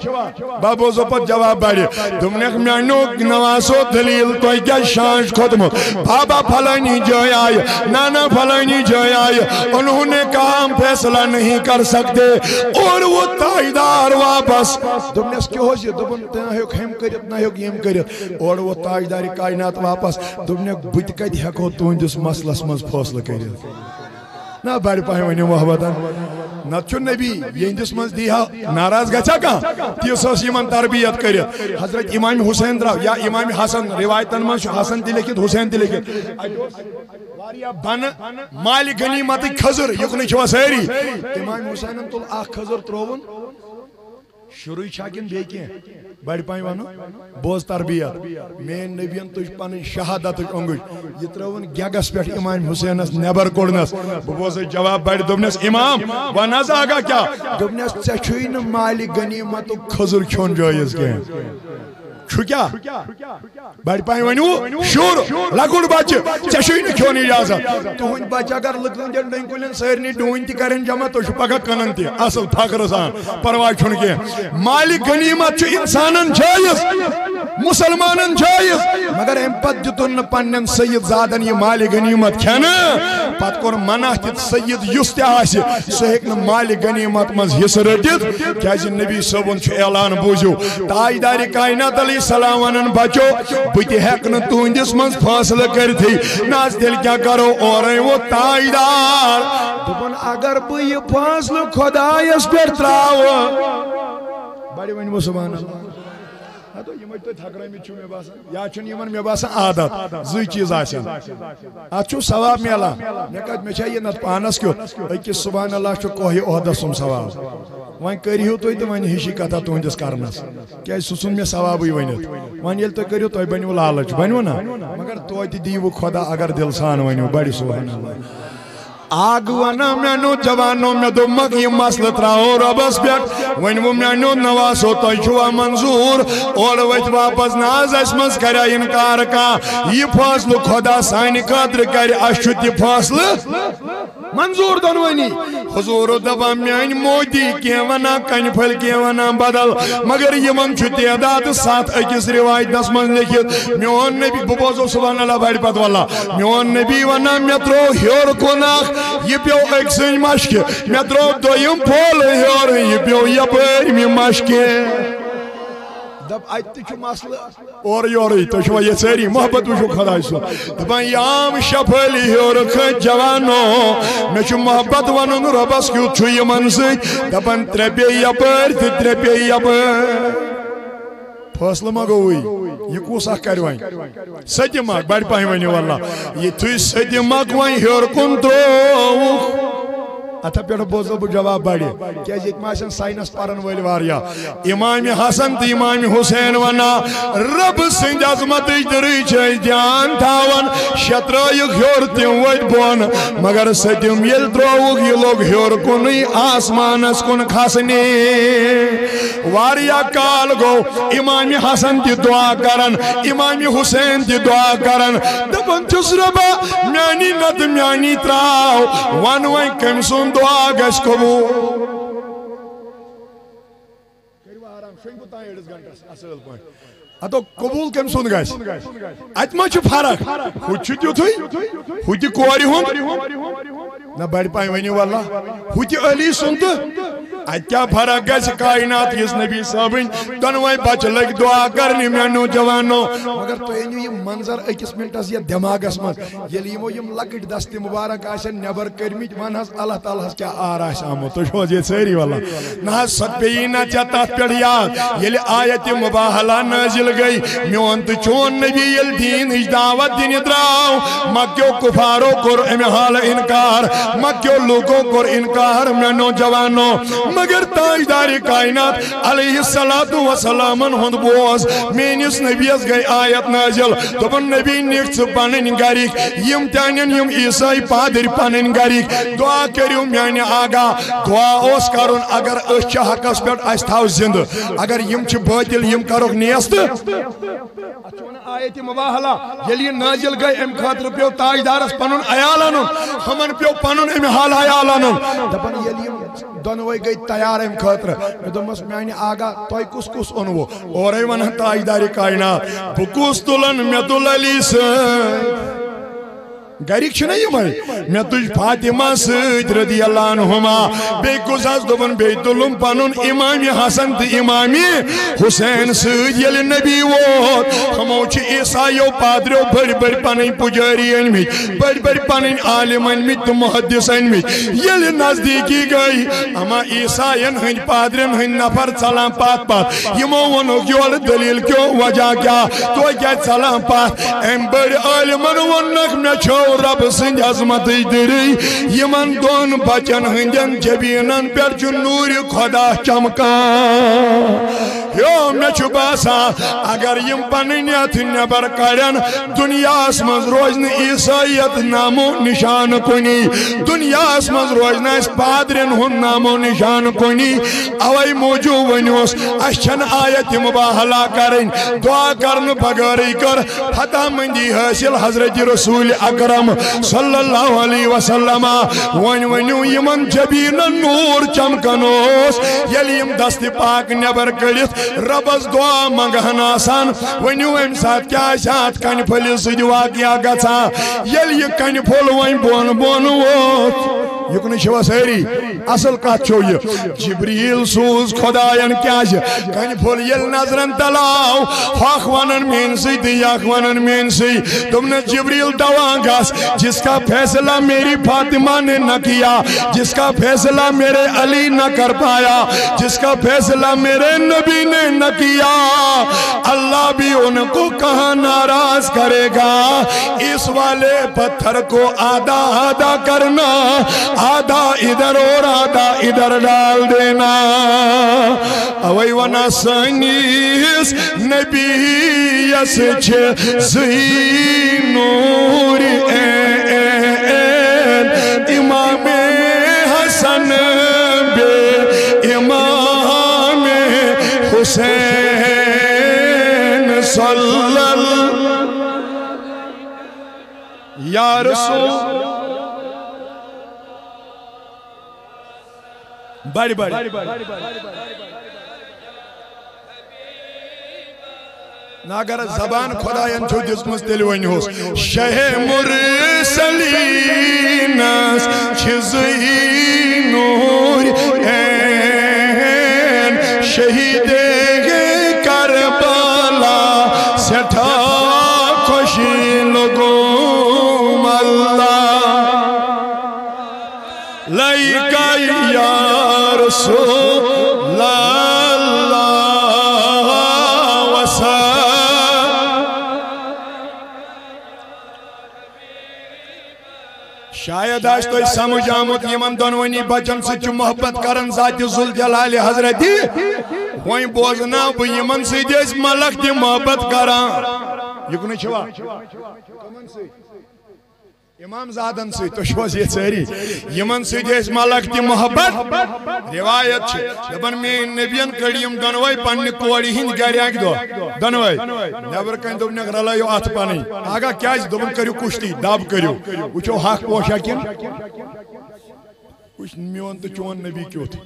بہٕ بوزو پتہٕ جواب بڑِ۔ دوٚپنکھ، میٛانیو نواسو، دلیل تۄہہِ کیٛازِ شانٛش کھوٚتمُت؟ بابا فلٲنی جایہِ آیہِ، نانا فلٲنی جایہِ آیہِ، انہوں نے کہا ہم فیصلہ نہیں کر سکتے۔ اورٕ ووت تاجدار واپس۔ دوٚپنس، کیٛاہ اوس یہِ؟ دوٚپُن، تہِ نہ ہیوٚک ہُمۍ کٔرِتھ، نہ ہیوٚک یِم کٔرِتھ۔ اورٕ ووت تاجدارِ کائنات واپس۔ دوٚپنکھ، بہٕ تہِ کتہِ ہٮ۪کو تُہنٛدِس مسلس منٛز فٲصلہٕ کٔرِتھ؟ نہ، بڑِ پاے ؤنِو محبتن۔ نتہٕ چھُ نبی، یِہنٛدِس منٛز دی ہا، ناراض گژھِ ہا کانٛہہ؟ تِژھ ٲس یِمن تربیت کٔرِتھ۔ حضرت امام حسین درٛاو، یا امام حسن، روایتن منٛز چھُ حسن تہِ لیکھِتھ، حسین تہِ لیکھِتھ۔ اَتہِ اوس واریاہ بنہٕ، مالِ غنیمتٕکۍ کھٔزٕر، یُکنُے چھِوا سٲری؟ امام حسینن تُل اکھ کھٔزٕر، ترٛووُن۔ شُرُے چھا کِنہٕ بیٚیہِ کینٛہہ؟ بڑِ پاے ونو، بوز تربیت۔ میٲنۍ نبین تُج پنٕنۍ شہادتٕچ اونگُج۔ یہِ ترٲوٕن گیگس پٮ۪ٹھ امام حسینس، نٮ۪بر کوٚڑنس۔ بہٕ بوزے جواب، بڑِ دوٚپنس، امام، ون حظ آگاہ کیٛاہ؟ دوٚپنس، ژےٚ چھُے نہٕ مالِ غنیمتُک کھٔزٕر کھیوٚن جٲیز کینٛہہ۔ چھُ کیٛاہ؟ بڑِ پاے ؤنِو، شُر، لۄکُٹ بچہِ، ژےٚ چھُے نہٕ کھیوٚن اجازت۔ تُہنٛدۍ بچہِ اگر لُکن دِن ڈٔنۍ کُلٮ۪ن سارنٕے ڈوٗنۍ تہِ کرن جمع، تُہۍ چھِو پگاہ کٕنان تہِ اصل فخرٕ سان، پرواے چھُنہٕ کینٛہہ۔ مالِ غنیمت چھُ انسانن جٲیز، مسلمانن جٲیز، مگر امہِ پتہٕ دیُتُن نہٕ پننٮ۪ن سید زادن یہِ مالِ غنیمت کھٮ۪نہٕ۔ پتہٕ کوٚر منع تہِ، سید یُس تہِ آسہِ، سُہ ہیٚکہِ نہٕ مالِ غنیمت منٛز حصہٕ رٔٹِتھ، کیازِ نبی صٲبُن چھُ اعلان، بوٗزِو، تاجدارِ کائنات علیہ السلام ونان، بچو، بہٕ تہِ ہیٚکہٕ نہٕ تُہنٛدِس منٛز فٲصلہٕ کٔرتھٕے۔ نہ حظ، تیٚلہِ کیٛاہ کرو؟ اورے ووت تاجدار۔ دوٚپُن، اگر بہٕ یہِ فٲصلہٕ خۄدایس پٮ۪ٹھ تراوٕ، بڑِ ؤنِو سبحان اللہ۔ ہتو، یِمے تُہۍ تھکرٲومٕتۍ چھِو مےٚ باسان، یا چھُنہٕ یِمن مےٚ باسان عادت، زٕے چیٖز آسن۔ اتھ چھُ ثواب میلان۔ مےٚ کتہِ، مےٚ چھا یہِ نتہٕ پانس کیُتھ؟ أکِس سبحان اللہ چھُ کوہہِ احدس سُم ثواب۔ وۄنۍ کٔرِو تُہۍ تہٕ وۄنۍ ہِشی کتھا تُہنٛدِس کرنس، کیازِ سُہ ژھُن مےٚ ثوابٕے ؤنِتھ۔ وۄنۍ ییٚلہِ تُہۍ کٔرِو، تۄہہِ بنِوٕ لالچ، بنِوٕ نا؟ مگر توتہِ دِیِو خۄدا اگر دِل سان ؤنِو، بڑِ سبحان اللہ۔ آگ ونان میانیو جوانو، مےٚ دوٚپمکھ یہِ مسلہٕ تراوو رۄبس پٮ۪ٹھ۔ وۄنۍ ووٚن میانیو نواسو، تۄہہِ چھُوا منظوٗر؟ اورٕ ؤتھۍ واپس، نہ حظ، اسہِ منٛز کریا انکار کانٛہہ۔ یہِ فٲصلہٕ خۄدا سانہِ خٲطرٕ کرِ، اسہِ چھُ تہِ فٲصلہٕ منظوٗر دۄنوٕنی۔ حضوٗر دپان، میٲنۍ موتی کینٛہہ ونان کنہِ پھٔلۍ، کینٛہہ ونان بدل، مگر یِمن چھُ تعداد ستھ أکِس روایتس منٛز لیکھِتھ۔ میون نبی، بہٕ بوزو سبحان اللہ بڑِ پتہٕ واللہ۔ میون نبی ونان، مےٚ ترٛوو ہیوٚر کُن اکھ، یہِ پیوٚو أکۍ سٕنٛدِ مشکہِ۔ مےٚ ترٛوو دوٚیِم پھوٚل ہیوٚر، یہِ پیوٚو یپٲرۍ مےٚ مشکہِ۔ اتہِ تہِ چھُ مسلہٕ۔ اورٕ یورٕے، تُہۍ چھِوا یژھٲری محبت وٕچھِو خۄداے سُنٛد؟ دَپان، "یام شفٲلی ہیوٚر کھٔتۍ جوانو، مےٚ چھُ محبت وَنُن رۄبَس کیُتھ چھُ یِمَن سۭتۍ۔" دَپان، "ترٛےٚ پیٚیہِ یَپٲرۍ تہٕ ترٛےٚ پیٚیہِ یَپٲرۍ۔" فٲصلہٕ ما گوٚوُے؟ یہِ کُس اَکھ کَرِ وۄنۍ؟ سٔتِم اَکھ، بَڑِ پَہَم ؤنِو واللہ۔ یِتھُے سٔتِم اَکھ وۄنۍ ہیوٚر کُن ترٛووُکھ، اتھ پٮ۪ٹھ بوزو بہٕ جواب بڑِ، کیازِ ییٚتہِ ما آسن ساینس پرن وٲلۍ واریاہ۔ امام حسن تہٕ امام حسین ونان، رب سٕنٛدِ عظمتٕچ دٕرٕے چھِ أسۍ دھیان تھاوان۔ شےٚ ترٲیِکھ ہیوٚر، تِم ؤتھۍ بۄن، مگر سٔتِم ییٚلہِ ترٛووُکھ، یہِ لوٚگ ہیوٚر کُنُے آسمانس کُن کھسنہِ۔ واریاہ کال گوٚو امام حسن تہِ دعا کران، امام حسین تہِ دعا کران، دپان چھُس، رۄبا، میانی نتہٕ میانی تراو، ون وۄنۍ کٔمۍ سُنٛد دعا گژھِ قبول۔ کٔرِو آرام، شۄنٛگِو تام أڑِس گنٹس اصل پٲٹھۍ۔ ادو قبول کٔمۍ سُنٛد گژھِ؟ اتہِ ما چھُ فرق؟ ہُہ تہِ چھُ تیُتھُے، ہُہ تہِ کورِ ہُنٛد۔ نہ بڑِ پایہِ ؤنِو واللہ، ہُہ تہِ علی سُنٛد تہٕ اتہِ کیٛاہ فرق گژھِ؟ کائنات یُس نبی صٲبٕنۍ دۄنوَے بچہٕ لٔگۍ دعا کرنہِ، میانیو جوانو۔ مگر تُہۍ أنِو یہِ منظر أکِس منٹس یتھ دٮ۪ماغس منٛز، ییٚلہِ یِمو یِم لۄکٕٹۍ دستہِ مُبارک آسن نٮ۪بر کٔرمٕتۍ، ون حظ اللہ تعالیٰ ہس کیٛاہ آر آسہِ آمُت۔ تُہۍ چھِو حظ ییٚتہِ سٲری واللہ؟ نہ حظ، سۄ پیٚیی نہ ژےٚ تتھ پٮ۪ٹھ یاد، ییٚلہِ آیت مباہلہ نٲزِل گٔے، میون تہٕ چون نبی ییٚلہِ دیٖنٕچ دعوت دِنہِ درٛاو، مکیو کفارو کوٚر امہِ حالہٕ انکار، مکیو لوٗکو کوٚر انکار، میانیو جوانو۔ مگر تاجدار کائنات علیہ الصلوۃ والسلامن ہُنٛد بوز، میٲنِس نبیَس گٔے آیت نٲزِل، دوٚپُن، نبی، نِکھ ژٕ پنٕنۍ گرِکۍ، یِم تہِ انن یِم عیسائی پادٕرۍ پنٕنۍ گرِکۍ، دعا کٔرِو میانہِ آقا۔ دعا اوس کرُن، اگر أسۍ چھِ حقس پٮ۪ٹھ، اسہِ تھاو زندٕ، اگر یِم چھِ بٲطل، یِم کرُکھ نیست۔ اتھ چھُ ونان آیت مباہلہ، ییٚلہِ یہِ نٲزِل گٔے، امہِ خٲطرٕ پیوٚو تاجدارس پنُن عیال انُن، ہُمن پیوٚو پنُن امہِ حال عیال انُن۔ دپان، ییٚلہِ یِم دۄنوَے گٔے تیار امہِ خٲطرٕ، مےٚ دوٚپمس، میانہِ آقا، تۄہہِ کُس کُس اوٚنوُ؟ اورے ونان تاجدارِ کائنات، بہٕ کُس تُلن؟ مےٚ تُل علی سۭتۍ۔ گرِکۍ چھِنہ یِمے؟ مےٚ تُج فاطمہ سۭتۍ رضی اللہ عنہما۔ بیٚیہِ کُس حظ؟ دوٚپُن، بیٚیہِ تُلُم پنُن امام حسن تہٕ امام حسین سۭتۍ۔ ییٚلہِ نبی ووت، ہُمو چھِ عیسایو پادریو بٔڑۍ بٔڑۍ پنٕنۍ پُجٲری أنۍ مٕتۍ، بٔڑۍ بٔڑۍ پنٕنۍ عالم أنۍ مٕتۍ تہٕ محدث أنۍ مٕتۍ۔ ییٚلہِ نزدیٖکی گٔے، اما عیساین ہٕنٛدۍ پادرٮ۪ن ہٕنٛدۍ نفر ژلان پتھ پتھ۔ یِمو ووٚنُکھ، یورٕ دٔلیٖل کیو وجہ کیٛاہ؟ تُہۍ کیٛازِ ژلان پتھ؟ أمۍ بٔڑۍ عٲلمن ووٚننکھ، مےٚ چھو رۄبہٕ سٕنٛدِ عظمتٕچ دٕرٕے۔ یِمن دۄن بچن ہٕنٛدٮ۪ن جبیٖنن پٮ۪ٹھ چھُ نوٗرِ خۄدا چمکان۔ ہیو، مےٚ چھُ باسان، اگر یِم پنٕنۍ یتھ نٮ۪بر کڑن، دُنیاہس منٛز روزِ نہٕ عیسٲیت نامو نشان کُنی، دُنیاہس منٛز روزِ نہٕ اسہِ پادرٮ۪ن ہُنٛد نامو نشان کُنی۔ اوے موٗجوٗب ؤنِوس، اسہِ چھنہٕ آیت مباہلہ کرٕنۍ، دعا کرنہٕ بغٲرٕے کٔر فتح مندی حٲصِل حضرت رسول اکرم صلی اللہ علیہ وسلم۔ وۄنۍ ؤنِو، یِمن جبیٖنن نوٗر چمکان اوس، ییٚلہِ یِم دست پاک نٮ۪بر کٔڑِتھ رۄبس دعا منگہن آسان۔ ؤنِو، امہِ ساتہٕ کیٛاہ آسہِ ہا اتھ کنہِ پھٔلِس سۭتۍ واقعہ گژھان؟ ییٚلہِ یہِ کنہِ پھوٚل وۄنۍ بۄن بۄن ووت، یُکنُے چھِوا سٲری؟ اصل کتھ چھو یہِ۔ جبریل سوٗز خۄداین، کیٛازِ؟ کنہِ پھوٚل ییٚلہِ نظرن تل آو، ہۄکھ ونان میٲنۍ سٕے تہٕ یکھ ونان میٲنۍ سٕے۔ دوٚپنس، جبریل دوا گژھ، جس کا فیصلہ میری فاطمہ نے نہ کیا، جس کا فیصلہ میرے علی نہ کر پایا، جس کا فیصلہ میرے نبی نے نہ کیا، اللہ بھی ان کو کہاں ناراض کرے گا۔ اس والے پتھر کو آدھا آدھا کرنا، آدھا ادھر اور آدھا ادھر ڈال دینا۔ اوے ونان سٲنِس نبیَس چھِ زٕے نوٗر عین، امام حسن بیٚیہِ امام حسین صلی اللہ۔ یا رسول، بڑِ بڑِ۔ نہ اگر زبان خۄداین چھو دِژمٕژ، تیٚلہِ ؤنِہوس، شہ مرسلینس چھِ زٕے نوٗر عین، شہید کربلا شاید آسہِ تۄہہِ سمجھ آمُت، یِمن دۄنوٕنی بچن سۭتۍ چھُ محبت کران ذاتِ ذوالجلالِ حضرتی۔ وۄنۍ بوزناو بہٕ، یِمن سۭتۍ ٲسۍ ملک تہِ محبت کران۔ یہِ کُنُے چھوا؟ کٕمن سۭتۍ؟ امام زادن سۭتۍ۔ تُہۍ چھِو حظ ییٚتہِ سٲری؟ یِمن سۭتۍ ٲسۍ ملک تہِ محبت۔ روایت چھِ دپان، میٲنۍ نبین کٔڑۍ یِم دۄنوے پننہِ کورِ ہٕنٛدۍ گرِ اکہِ دۄہ۔ دۄنوے۔ نٮ۪برٕ کنہِ دوٚپنکھ، رلٲیِو اتھٕ پنٕنۍ۔ آگاہ کیازِ؟ دوٚپُن، کٔرِو کُشتی، دب کٔرِو۔ وٕچھو حق پوشا کِنہٕ؟ وٕچھ میون تہٕ چون نبی کیُتھ۔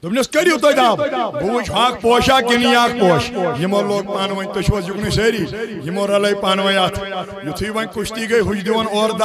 دوٚپنس، کٔرِو تُہۍ دب، بہٕ وٕچھ حق پوشا کِنہٕ یہِ حق پوش۔ یِمو لوگ پانہٕ ؤنۍ، تُہۍ چھِو حظ یُکنُے سٲری؟ یِمو رلٲے پانہٕ ؤنۍ اتھٕ۔ یُتھُے وۄنۍ کُشتی گٔے، ہُہ چھُ دِوان اورٕ دب۔